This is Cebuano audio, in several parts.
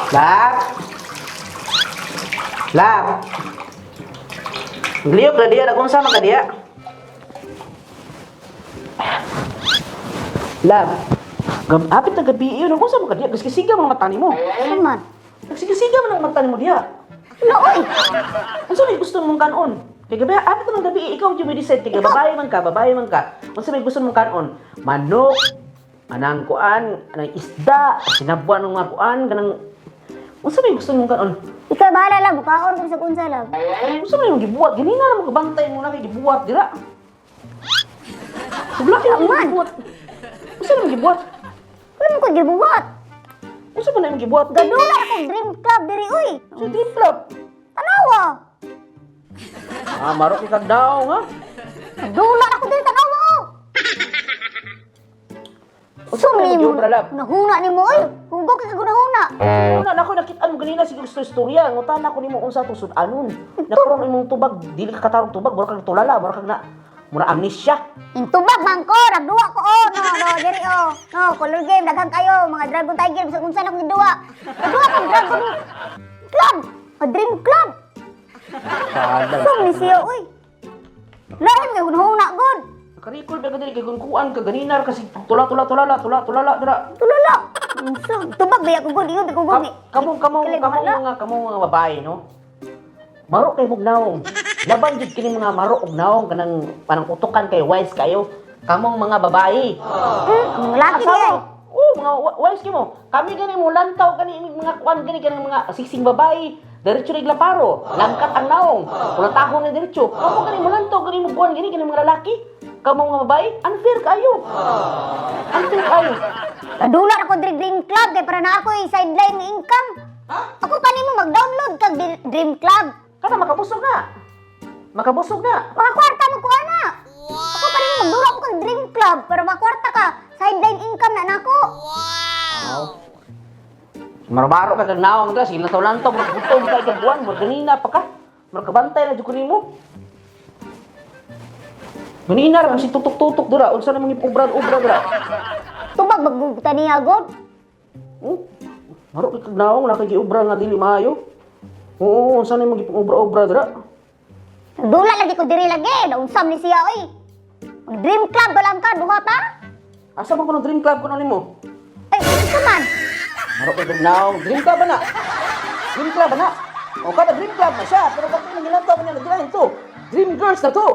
Lap. Lap. Gliyok na diya, nag-unsa man ka diya. Lap. Gab apit na gabi iyo, nag-unsa man ka diya? Gaskisiga man ang mata nimo. Ano man? Nagsigasiga man ang mata nimo diya. Ano oy? Unsa may gusto mong kanon? Kay gabi, apit na ng gabi, ikaw yung may decide. Kay babae man ka, babae man ka. Unsa may gusto mong kanon? Manok, anang kuan, anang isda, sinabuan ng mga kuan, kanang unsa may gusto mong kanon? Ikaw bahala lang, bukaon kung sa unsa lang. Unsa may imong gibuhat? Ganina ra mo kabantay mo na kay gibuhat dira. Subla kay Man. imong gibuhat. Unsa man gibuhat? Wala mo ko gibuhat. Unsa man imong gibuhat? Gadula akong dream club diri oy. Sa dream club. Tanawa. Ah, marok kay kag daong ha. Dula ako diri tanawa oh. Unsa man imong giobra, love? Nahuna nimo oy. Hugo kay kagunahuna. Una na ako nakitaan mo ganina sige gusto istorya. Ngutan ako nimo unsa to sud-anon. Nakaroon imong tubag, dili ka katarong tubag, mura kag tulala, mura kag na mura amnesia. Intubag man ko, nagduwa ko oh, no, no, diri oh. No, color game daghan kayo, mga Dragon Tiger bisag unsa na akong giduwa. Nagduwa kog Dragon Club, a dream club. Salang. Sum ni siya oy. Lain kay hunahuna gud. Naka-record ba ka dili kay kung kuan ka ganina ra kasi tula tula tulala tula tulala dira. Tulala. Unsa tubag ba ako gud ingon ko gud. Kamo kamo Kali kamo bahala. mga kamo mga babae no. Maro kay mog naong. Laban jud kini mga maro og naong kanang panang utokan kay wise kayo. Kamong mga babae. Ang laki Asawa. di ay. Oo, mga wise kimo. Kami gani mo lantaw gani imig mga kuan gani kanang mga siksing babae. Diretso rig laparo, langkat ang naong. Kulatahon na diretso. Kamo gani mo lantaw gani mo kuan gani kanang mga lalaki. Kamo mga babae, unfair kayo. Unfair kayo. Nadula ako diri dream club kay para na ako sideline income. Ako pa nimo mag-download kag dream club. Kana makabusog na. Makabusog na. Mga kwarta mo kuha na. Ako pa nimo magdula ko kag dream club para makwarta ka. Sideline income na nako. Aw. Marumaro ka kag naong dra, sige lantaw-lantaw, maggutom ka kag buwan, murag ganina pa ka. Murag kabantay na jud ko nimo. Ganina ra si tutok-tutok dira, unsa namang ipubra-ubra dira. Tubag magbubuta niya god. Oh, maro kay kag naong na kay giubra nga dili maayo. Oo, unsa namang gipang-ubra-ubra dira. Dula lagi ko diri lagi, naunsam ni siya oy. Mag dream club ba lang ka duha ta? Asa man kuno dream club kuno nimo? Ay, unsa man? Maro kay kag naong dream club ba na? Dream club ba na? O kada dream club na siya, pero bakit nang gilantaw niya naglain to? Dream girls na to.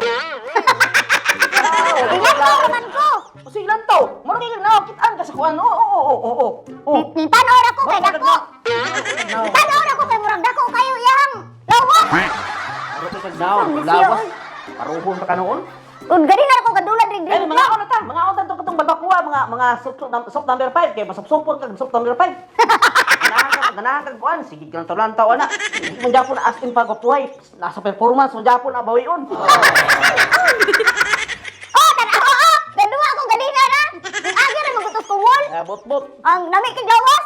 Wow, Ilantaw man ko. O sige lantaw. Maro kay kag naong kitaan ka sa kuan. Oo, oo, oo, oo. Oo. Ni tan-aw ra ko kay dako. Tan-aw ra ko kay murag dako kayo iyang lawas. Maro kay kag naong Ang siya, lawas. oy. Paruhon pa ka noon. Un gani na ko kadula diri Ay, dream mga club. ako na ta, mga ako ta katong barbacoa, mga soup number 5 kay masupsupon kag soup number 5. Ganahan ka, ganahan kag kuan, sige ka lang lantaw ana. Mo japon as in pag-upuhay, nasa performance mo japon na bawion. Oh, tan-aw oh, Gaduwa ko ganina na. Ang agi ra magutos ko wall. Bot bot. Ang nami kay lawas.